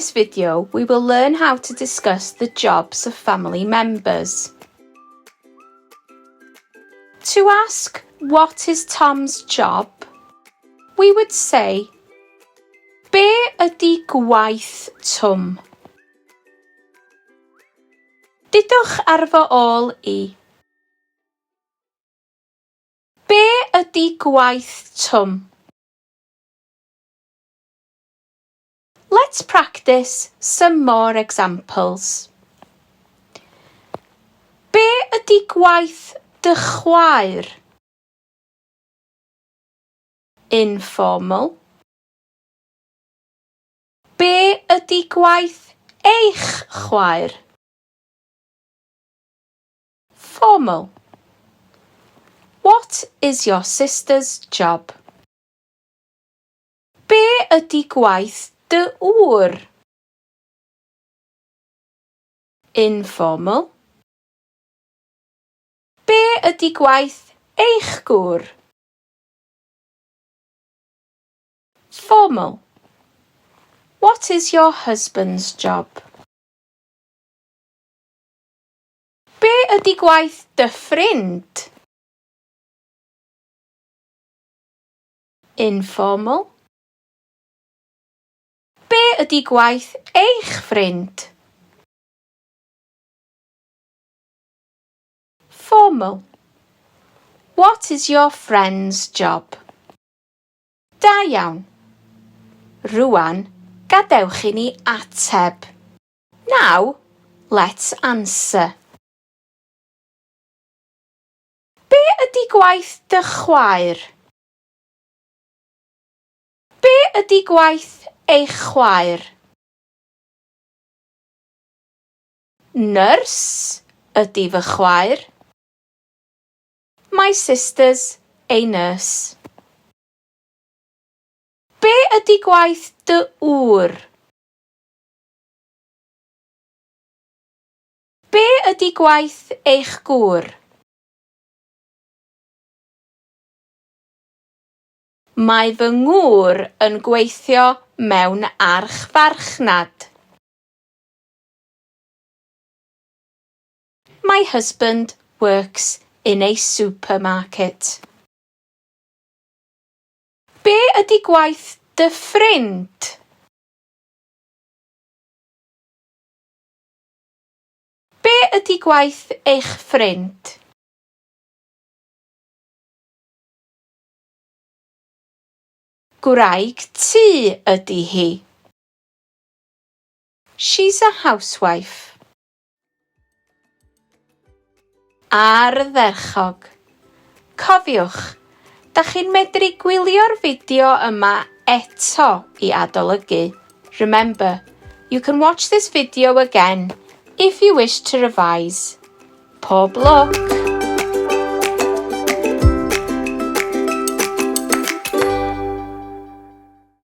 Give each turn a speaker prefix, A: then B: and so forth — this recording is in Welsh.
A: this video, we will learn how to discuss the jobs of family members. To ask, what is Tom's job? We would say, Be ydy gwaith Twm? Dudwch ar fy ôl i. Be ydy gwaith Twm? Let's practice some more examples. Be ydy gwaith dy chwaer? Informal. Be ydy gwaith eich chwaer? Formal. What is your sister's job? Be ydy gwaith dy ŵr? Informal. Be ydy gwaith eich gŵr? Formal. What is your husband's job? Be ydy gwaith dy ffrind? Informal. Be ydy gwaith eich ffrind? Formal. What is your friend's job? Da iawn. Rwan, gadewch i ni ateb. Now, let's answer. Be ydy gwaith dy chwaer? Be ydy gwaith eich chwaer? Nyrs ydy fy chwaer. My sister's a nurse. Be ydy gwaith dy ŵr? Be ydy gwaith eich gŵr? Mae fy ngŵr yn gweithio mewn archfarchnad. My husband works in a supermarket. Be ydy gwaith dy ffrind? Be ydy gwaith eich ffrind? Gwraig tŷ ydy hi. She's a housewife. Ardderchog. Cofiwch, da chi'n medru gwylio'r fideo yma eto i adolygu. Remember, you can watch this video again if you wish to revise. Pob lwc!